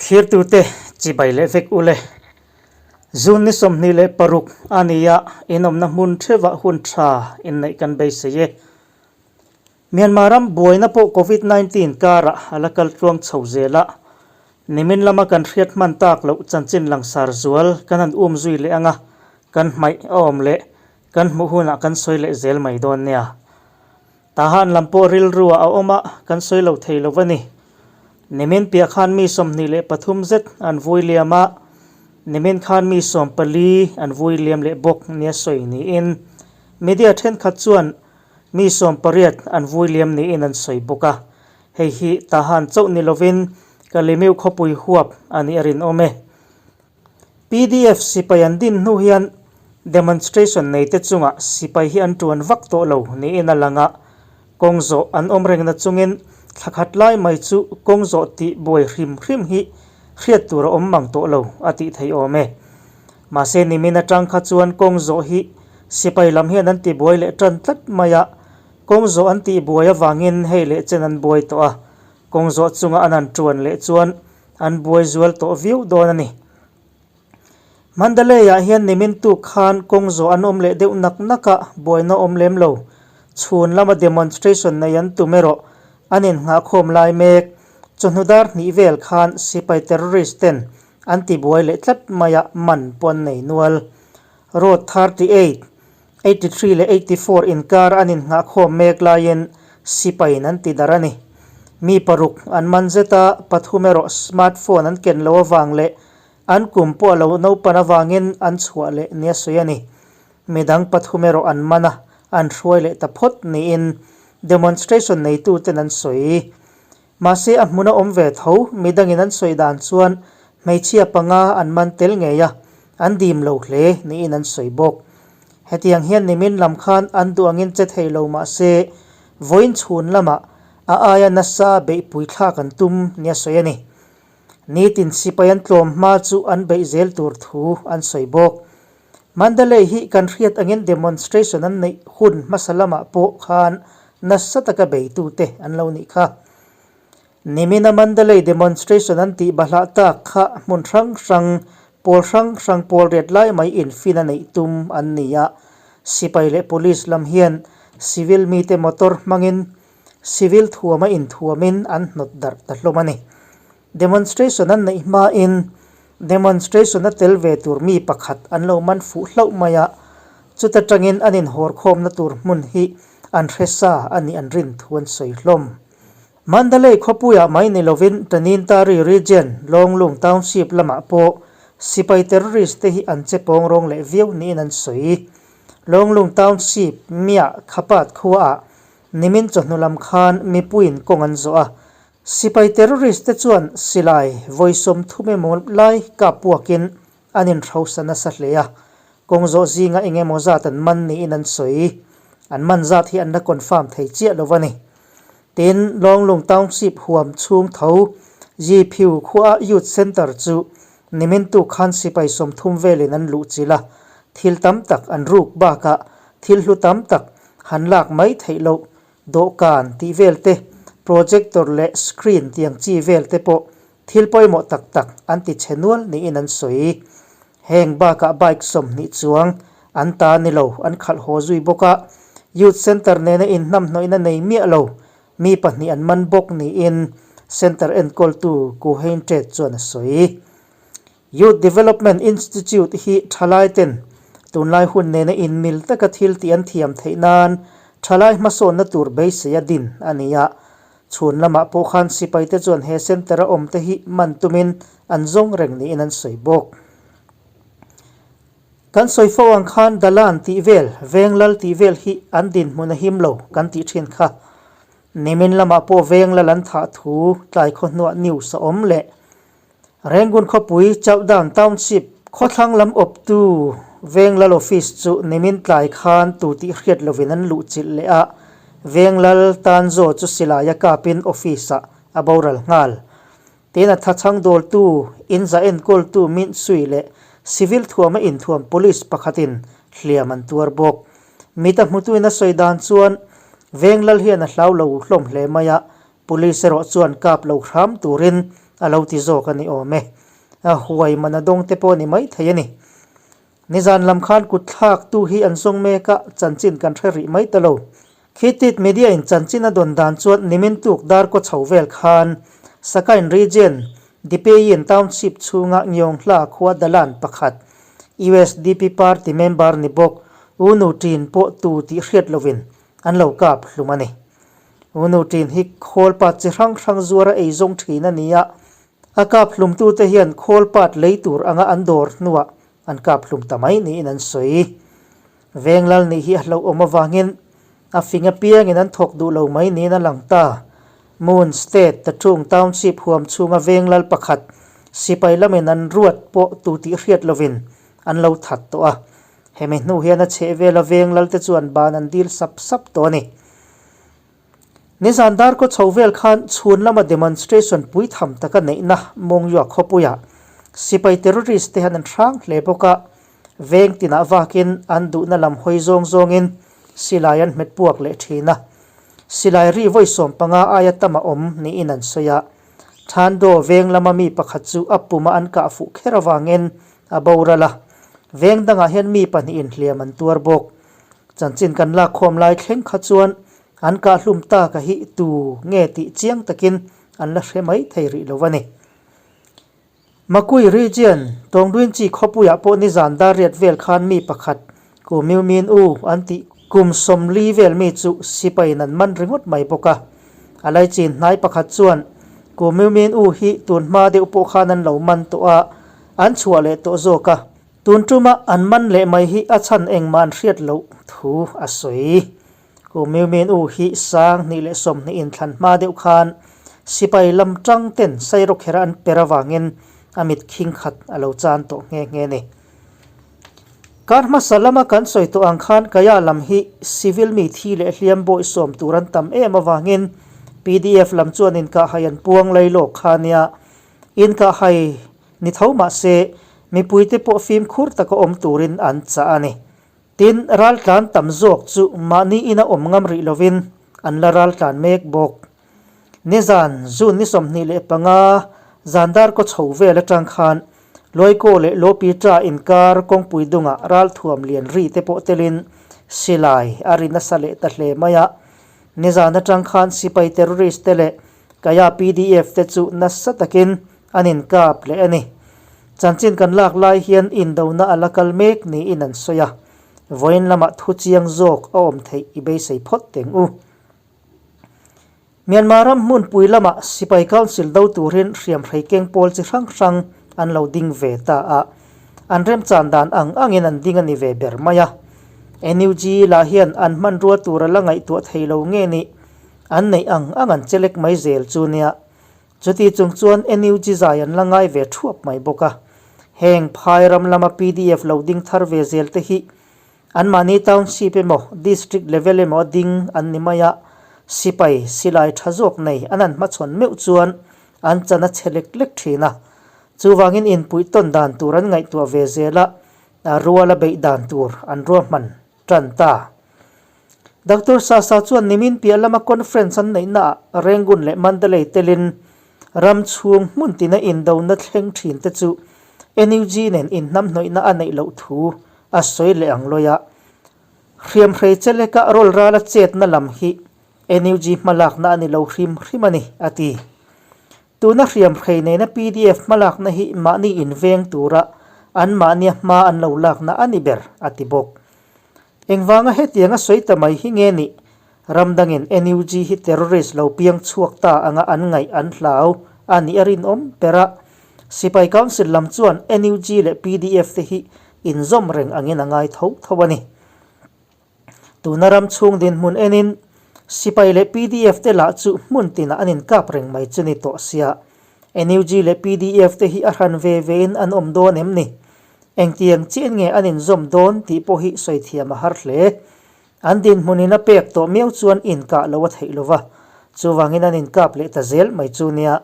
Thlirtute chibai leh vek ule. June ni 26 a ni a, inawmna hmun theuhah hun tha inneih kan beisei e. Myanmar ram buaina pawh Covid 19 karah a la kal tluang chho zel a, nimin lama kan hriat hman tak loh chanchin langsar zual kan han um zui leh ang a, kan hmaih a awm leh kan hmuh hunah kan sawi leh zel mai dawn nia. Tahan lam pawh rilruah a awm a, kan sawi lo thei lo a ni. Nimin piah khan mi 23 zet an vui liam a, nimin khan mi 14 an vui liam leh bawk nia sawi niin media thenkhat chuan Mi 18 an vui liam niin an sawi bawk a, hei hi Tahan chauh ni lovin Kalimiu khawpui huap a nih a rinawm e. PDF sipai an din hnu hian demonstration neite chungah sipai hi an tuan vak tawh lo niin a lang a, kawng zawh an awm rengna chungin thla khat lai mai chu kawng zawh tih buai hrim hrim hi hriat tur a awm mang tawh lo a tih theih awm e. Mahse nimin atang kha chuan kawng zawh hi sipai lam hian an tibuai leh tan tlat mai a, kawng zawh an tihbuai avangin hei leh chen an buai tawh a, kawng zawh chunga an han tuan leh chuan an buai zual tawh viau dawn a ni. Mandalay-ah hian nimin tuk khan kawng zawh an awm leh deuh nak nak a, buaina awm lem lo. Chhun lama demonstration nei an tum erawh an innghahkhawm lai mek. Chawhnu dar hnih vel khan sipai terrorist ten An tibuai leh tlat mai a, man pawh an nei nual. Road 38, 83 leh 84 inkar an innghahkhawm mek laiin sipaiin an ti darh a ni. Mi paruk an man zet a, pathum erawh smartphone an ken lo avang leh an kum pawh a lo naupan avangin an chhuah leh nia sawi a ni. Midang pathum erawh an man a, an hruai leh ta phawt niin demonstration neituten an sawi. Mahse a hmun a awm ve tho, midangin an sawi dan chuan hmeichhia panga an man tel ngei a, an dim lo hle niin an sawi bawk. Hetiang hian nimin lam khan an duh angin che thei lo mahse vawiin chhun lamah a aia nasa beihpui thlak an tum nia sawi a ni. Nitin sipai an tlawm hma chu an beih zel tur thu an sawi bawk. Mandalay hi kan hriat angin demonstration an neih hun hmasa lamah pawh khan nasa taka beitute an lo nih kha. Nimina Mandalay demonstration an tih bahlah tak kha hmun hrang hrang, pawl hrang hrang pawl riat lai mai infin a neih tum an ni a. Sipai leh police lam hian civil mite motor hmangin civil thuama inthuamin an hnawt darh ta hlawm a ni. Demonstration an neih hmain demonstration a tel ve tur mi pakhat an lo man fuh hlauh mai a, chuta tangin an inhawrkhawmna tur hmun hi an hre sa a nih an rin thu an sawi hlawm. Mandalay khawpuiah mai ni lovin Tanintari region, Lawnglung Township lamah pawh sipai terrorist te hi an che pawng rawng leh viau niin an sawi. Lawnglung Township, Mia Khapat khuaah nimin chawhnu lam khan mipuiin kawng an zawh a, Sipai terrorist te chuan silai vawi 30 emaw lai kap puakin an inhrosa nasa hle a, kawng zawh zinga eng emaw zat an man niin an sawi. An man zat hi an la confirm thei chiah lo a ni. Tin, Lawnglung Township huam chhung tho Ziphiu khua Youth Centre chu nimin tuk khan sipai 30 velin an luh chilh a, thil tam tak an ruk bakah thil hlu tam tak han lak mai theih loh Dawhkan tih vel te, projector leh screen tiang chi vel te pawh thil pawimawh tak tak an ti chhe nual niin an sawi. Heng bakah bike 20 chuang an ta ni lo an khalh haw zui bawk a, Youth Centre nena inhnamhnawihna nei miah lo mi pahnih an man bawk niin Centre enkawltu Ku Hein Tet chuan a sawi. Youth Development Institute hi thalaiten tunlai hun nena inmil taka thil tih an thiam theih nan thalai hmasawnna tur beisei a din a ni a. Chhun lamah pawh khan sipaite chuan he centre a awmte hi man tumin an zawng reng niin an sawi bawk. Kan sawi fo ang khan Dalan tih vel, Venglal tih vel hi an dinhmun a him lo kan tih thin kha. Nimin lamah pawh Venglal an thah thu tlai khawhnuah news a awm leh. Rangoon khawpui Chowdown Township khawthlang lam awptu Venglal Office chu nimin tlai khan tu tih hriat lovin an luh chilh leh a, Venglal Tanzo chu silai a kapin office-ah a boral nghal. Tin a thachhang dawltu, inza enkawltu Mint Sui leh civil thuama inthuam police pakhatin hliam an tuar bawk. Mita hmutuin a sawi dan chuan Venglal hian a hlau lo hlawm hle mai a, Police erawh chuan kap lo hram turin a lo ti zawk a ni awm e. A huai man a dawng te pawh a ni maithei a ni. Nizan lam khan kut thlak tu hi an zawng mek a, chanchin kan hre rih mai ta lo. Khitit media in chanchin a dawn dan chuan nimin tuk dar kaw chho vel khan Sakain region, Dipeyin township chhunga Ngiawnghla khua dalan pakhat, usdp party member ni bawk U Nu Ṭin pawh tu tih hriat lovin an lo kap hlum a ni. U Nu Ṭin hi khawlpa chi hrang hrang zuara ei zawng ṭhin a ni a, a kap hlumtute hian khawlpat lei tur anga an dawr hnuah an kap hlum ta mai niin an sawi. Venglal nih hi a hlauhawm avangin a fing apiangin an thawk duh lo mai niin a lang ta. Moon State Tachung Township huam chhunga Venglal pakhat sipai lamin an ruat pawh tu tih hriat lovin an lo that tawh a. Hemi hnu hian a chhehvela Venglal te chuan ban an dil sap sap tawh a ni. Nizan dar kaw chho vel khan chhun lama demonstration pui tham taka neihna Mongyua khawpuiah sipai terrorist te han an hrang hle bawk a, veng tinah vakin an duhna lam hawi zawng zawngin silai an hmet puak leh thin a. Silai ri vawi 15 aia tam a awm niin an sawi a. Thando veng lama mi pakhat chu a puma an kah fuh kher avangin a boral a, veng dangah hian mi pahnihin hliam an tuar bawk. Chanchin kan lak khawm lai thleng kha chuan an kahhlum taka hi tu nge tih chiang takin an la hre mai thei rih lo a ni. Makui region, Tawngduinchi khawpuiah pawh nizan dar riat vel khan mi pakhat Ku Miu Min U an tih kum 40 vel mi chu sipaiin an man ringawt mai bawk a. A laichin hnai pakhat chuan Ku Miu Min U hi tun hma deuh pawh khan an lo man tawh a, an chhuah leh tawh zawk a. Tun tuma an man leh mai hi a chhan engmah an hriat loh thu a sawi. Ku Miu Min U hi 2020 inthlan hma deuh khan sipai lam tang ten sairawkherh an per avangin a mit khing khat a lo chan tawh nghe nghe ni. Kar hmasa lama kan sawi tawh ang khan Kaya lam hi civil mi thi leh hliam bawi sawm tur an tam em avangin pdf lam chuan inkahhai an puang lai lawk kha nia. Inkahhai Ni tho mah se, mipuite pawh fimkhur taka awm turin an chah a ni. Tin, raltlan tam zawk chu mahni ina awm ngam rih lovin an la raltlan mek bawk. Nizan, June ni 25, zan dar kaw chho vel atang khan Luaikaw leh Lawpita inkar kawngpui dungah ralthuam lian ri te pawh telin silai a ri nasa leh ta hle mai a. Nizan atang khan sipai terrorist te leh Kaya pdf te chu nasa takin an inkap leh a ni. Chanchin kan lak lai hian indona a la kal mek niin an sawi a, vawiin lamah thu chiang zawk a awm theih i beisei phawt teng u. Myanmar ram hmunpui lamah Sipai Council do turin hriamhrei keng pawl chi hrang hrang an lo ding ve ta a, an remchan dan ang angin an ding a ni ve ber mai a. NUG lah hian an hmanrua tur a la ngaihtuah thei lo nge nih an neih ang ang an chelek mai zel chu nia. Chuti chung chuan NUG zai an la ngai ve thuap mai bawk a. Heng phai ram lama pdf lo ding thar ve zel te hi anmahni township emaw district level emaw a ding an ni mai a, sipai silai tha zawk nei an han hmachhawn meuh chuan an chan a che lek lek thin a. Chuvangin inpuih tawn dan tur an ngaihtuah ve zel a, ruala beih dan tur an ruahman tan ta. Doctor Sasa chuan nimin piah lama conference an neihnaah Rangoon leh Mandalay telin ram chhung hmun tina indona thleng thin te chu NUG nen inhnamhnawihna a neih loh thu a sawi leh ang lawi a. Hriamhrei cheleka rawl rala chetna lam hi NUG hmalakna a ni lo hrim hrim a ni, a ti. Tuna hriamhrei nena pdf hmalakna hi mahni inveng tura anmahnia hma an lo lakna a ni ber, a ti bawk. Engvanga hetianga sawi ta mai hi nge nih? Ram dangin NUG hi terrorist lo piang chhuak ta anga an ngaih an hlau a nih a rinawm ber a. Sipai Council lam chuan NUG leh pdf te hi inzawm reng angin a ngai tho tho a ni. Tuna ram chhung dinhmun enin sipai leh pdf te lah chu hmun tinah an inkap reng mai chu ni tawh sia. NUG leh pdf te hi a hran ve vein an awm dawn em ni? Engtiang chiah nge an inzawm dawn tih pawh hi sawi thiam a har hle. An dinhmunin a pek tawh miau chuan inkah lo a theih lo va, chuvangin an inkap leh ta zel mai chu nia.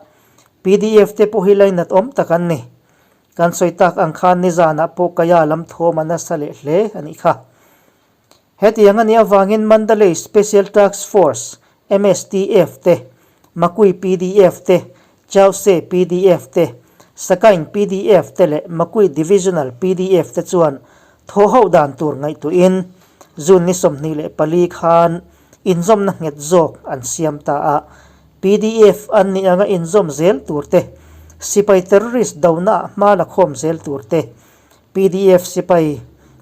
Pdf te pawh hi lainat awm tak an ni. Kan sawi tak ang khan nizanah pawh Kaya lam thawm a nasa leh hle a nih kha. Hetiang a nih avangin Mandalay Special Task Force, MSTF, te, Makui pdf te, Chause pdf te, Sakaing pdf te leh Makui Divisional pdf te chuan thawhho dan tur ngaihtuahin June ni 24 khan inzawmna nghet zawk an siam ta a. Pdf an nih anga inzawm zel tur te, sipai terrorist donaah hma la khawm zel tur te, Pdf sipai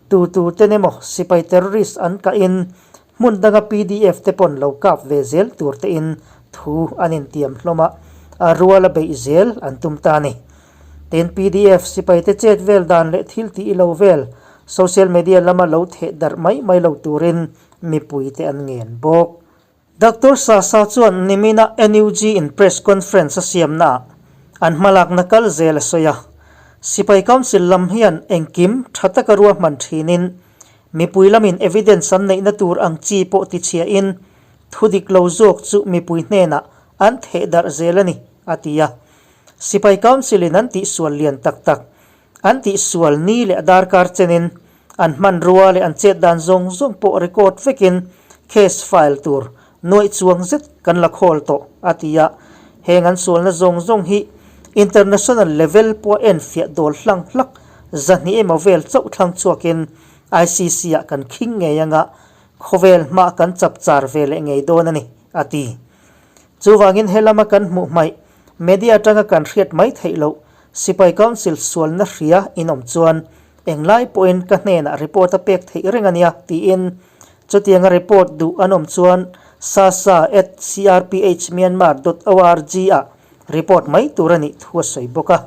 tu tu ten emaw sipai terrorist an kahin hmun danga pdf te pawn lo kap ve zel tur tein thu an intiam hlawm a, a rual a beih zel an tum ta a ni. Tin, pdf sipai te chet vel dan leh thil tih ilo vel social media lama lo theh darh mai mai lo turin mipui te an ngen bawk. Doctor Sasa chuan nimina NUG in press conference a siamnaah an hmalakna kal zel a sawi a. Sipai Council lam hian engkim tha taka ruahman thinin mipui lamin evidence an neihna tur ang chi pawh tichhiahin thu dik lo zawk chu mipui hnenah an theh darh zel a ni, a ti a. Sipai Council in an tihsual lian tak tak An tihsual ni leh darkar chenin an hmanrua leh an chet dan zawng zawng pawh record vekin case file tur nuaih chuang zet kan la khawl tawh, a ti a. Heng an sualna zawng zawng hi international level pawha enfiah dawl hlang hlak 200 emaw vel chauh thlang chhuakin ICC ah kan khing ngei anga khawvel hma kan chapchar ve leh ngei dawn a ni, a ti. Chuvangin helama kan hmuh hmaih media atanga kan hriat mai theih loh Sipai Council sualna hria in awm chuan englai pawhin ka hnenah report a pek theih reng a nia tiin chutianga report duh an awm chuan sasa at crphmyanmar dot org ah report mai tur a nih thu a sawi bawk a.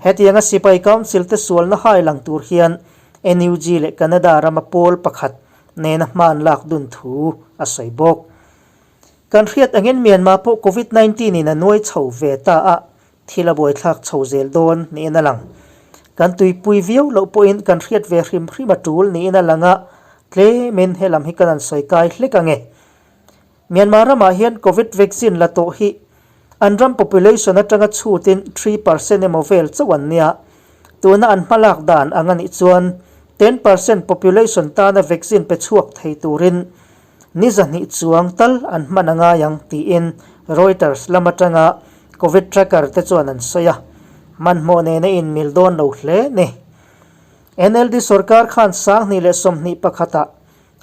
Hetianga Sipai Council te sualna hai lang tur hian NUG leh Canada rama pawl pakhat nena hman lak dun thu a sawi bawk. Kan hriat angin Myanmar pawh Covid 19 in a nuai chho ve ta a, thil a buaithlak chho zel dawn niin a lang. Kan tuipui viau loh pawhin kan hriat ve hrim hrim a tul niin a lang a, tlemin helam hi kan han sawi kai hlek ang e. Myanmar ramah hian Covid vaccine la tawh hi an ram population atanga chhutin 3% emaw vel chauh an nia. Tuna an hmalak dan ang a nih chuan 10% population tana vaccine pe chhuak thei turin Ni 200 chuang tal an hman a ngai ang tiin Reuters lam atanga Covid tracker te chuan an sawi a, hmanhmawh nena inmil dawn lo hle ni. NLD sorkar khan 2021 ah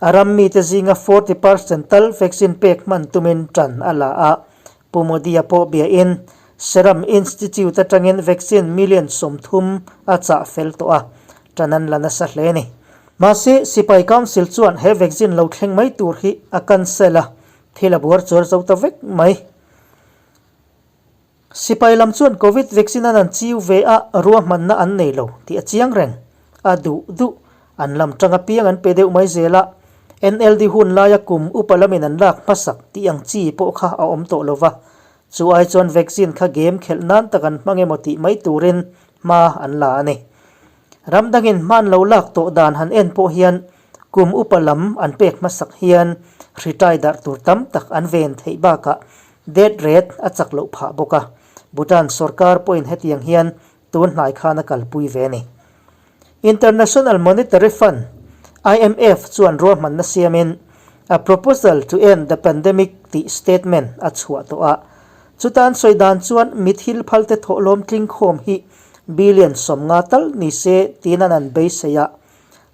a ram mite zinga 40 percent tal vaccine pek hman tumin tan a la a, Pu Modi-a pawh biain Serum Institute atangin vaccine million 30 a chah fel tawh a, tan an la nasa hle a ni. Mahse, Sipai Council chuan he vaccine lo thleng mai tur hi a cancel a, thil a buar chuar zo ta vek mai. Sipai lam chuan Covid vaccine an an chiu ve a, ruahmanna an nei lo tih a chiang reng. A duh duh an lam tang apiang an pe deuh mai zel a, NLD hun laia kum upa lamin an lak hmasak tih ang chi pawh kha a awm tawh lo va, chu ai chuan vaccine kha game khelh nan tak an hmang emaw tih mai turin hma an la a ni. Ram dangin hman lo lak tawh dan han en pawh hian kum upa lam an pek hmasak hian hri tai darh tur tam tak an ven theih bakah death rate a chak loh phah bawk a, Bhutan sorkar pawhin hetiang hian tun hnai khan a kalpui ve a ni. International Monetary Fund, IMF, chuan ruahmanna siamin A Proposal to End the Pandemic tih statement a chhuah tawh a. Chuta an sawi dan chuan mi thil phalte thawhlawm tling khawm hi billion 50 tal ni se tiin an an beisei a.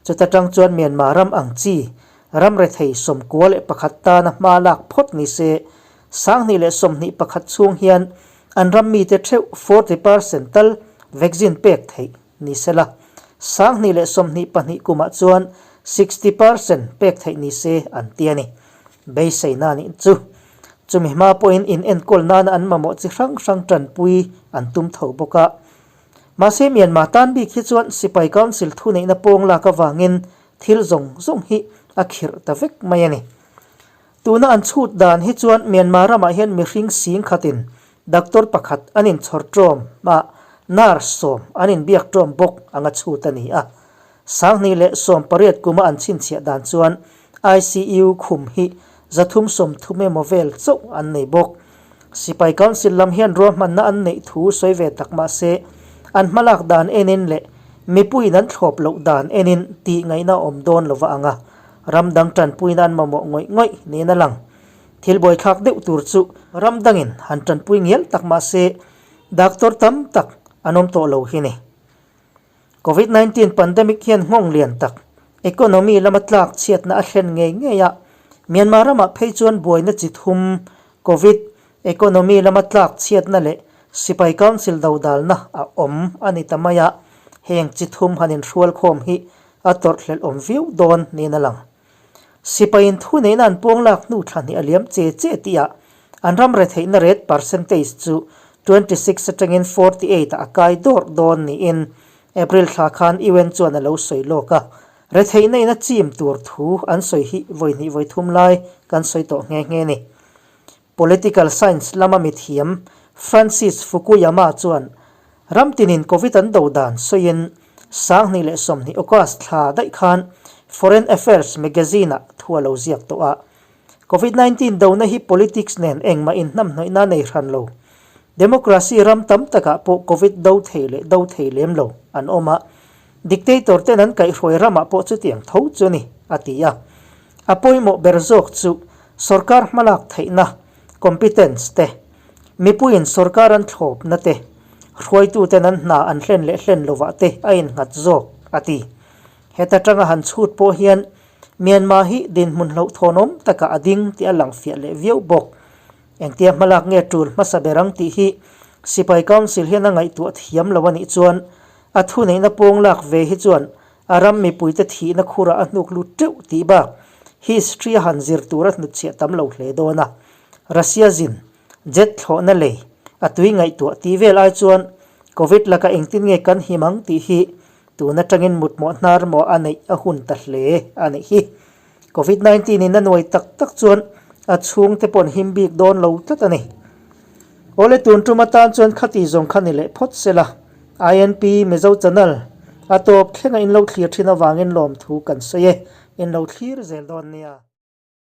Chuta tang chuan Myanmar ram ang chi ram rethei 91 tana hma lak phawt ni se 2021 chhung hian an ram mite theuh 40% tal vaccine pek theih ni se la, 2022 kumah chuan 60% pek theih ni se an ti a ni. Beiseina a nih chu. Chumi hma pawhin in enkawl nana an mamawh chi hrang hrang tanpui an tum tho bawk a. Mahse Myanmar tan bik hi chuan Sipai Council thuneihna pawng lak avangin thil zawng zawng hi a khirh ta vek mai a ni. Tuna an chhut dan hi chuan Myanmar ramah hian mihring sing khatin doctor pakhat an inchhawr ṭawm a, nurse 10 an inbiak ṭawm bawk anga chhut a ni a. 2018 kuma an chhinchhiah dan chuan ICU khum hi 330 emaw vel chauh an nei bawk. Sipai Council lam hian ruahmanna an neih thu sawi ve tak mah se, an hmalak dan enin leh mipuiin an thlawp loh dan enin tih ngaihna a awm dawn lova ang a. Ram dang tanpuina an mamawh ngawih ngawih niin a lang. Thil buaithlak deuh tur chu ram dangin han tanpui ngial tak mah se, Doctor tam tak an awm tawh lo hi ni. Covid 19 pandemic hian nghawng lian tak economy lama tlak chhiatna a thlen ngei ngei a, Myanmar ramah phei chuan buaina chi thum Covid, economy lama tlak chhiatna leh sipai council dodalna a awm a ni ta mai a, heng chi thum han inhrual khawm hi a tawrhhlelh awm viau dawn niin a lang. Sipaiin thu neihna an pawng lak hnu thla hnih a liam che che tihah an ram retheihna rate percentage chu 26 atangin 48 ah a kai dawrh dawn niin April thla khan UN chuan a lo sawi lawk a. Retheihna in a chim tur thu an sawi hi vawi hnih vawi thum lai kan sawi tawh nghe nghe ni. Political science lama mithiam Francis Fukuyama chuan ram tinin Covid an do dan sawiin 2020 August thla daih khan Foreign Affairs magazine-ah thu a lo ziak tawh a. Covid 19 dona hi politics nen engmah inhnamhnawihna nei hran lo. Democracy ram tam takah pawh Covid do thei leh do thei lem lo an awm a, dictator ten an kaihhruai ramah pawh chutiang tho chu a ni, a ti a. A pawimawh ber zawk chu sorkar hmalak theihna, competence, te, mipuiin sorkar an thlawpna te, hruaituten an hna an hlen leh hlen lovah te a innghat zawk, a ti. Heta tanga han chhut pawh hian Myanmar hi dinhmun hlauhthawnawm takah a ding tih a lang fiah leh viau bawk. Engtia hmalak nge tul hmasa ber ang tih hi Sipai Council hian a ngaihtuah thiam lo a nih chuan a thuneihna pawng lak ve hi chuan A ram mipuite thihna khurah a hnuk lut teuh tih bak history a han zir tur a hnutchhiah tam lo hle dawn a. Russia zin, jet thlawhna lei, a tui ngaihtuah tih vel ai chuan Covid laka engtin nge kan him ang tih hi tun atangin mutmawh hnar maw a neih a hun ta hle a nih hi. Covid 19 in a nuai tak tak chuan a chhungte pawh an him bik dawn lo tlat a ni. Awle tun tum atan chuan khati zawng kha ni leh phawt sela INP Mizo channel a tawp thlenga in lo thlir thin avangin lawmthu kan sawi e, in lo thlir zel dawn nia.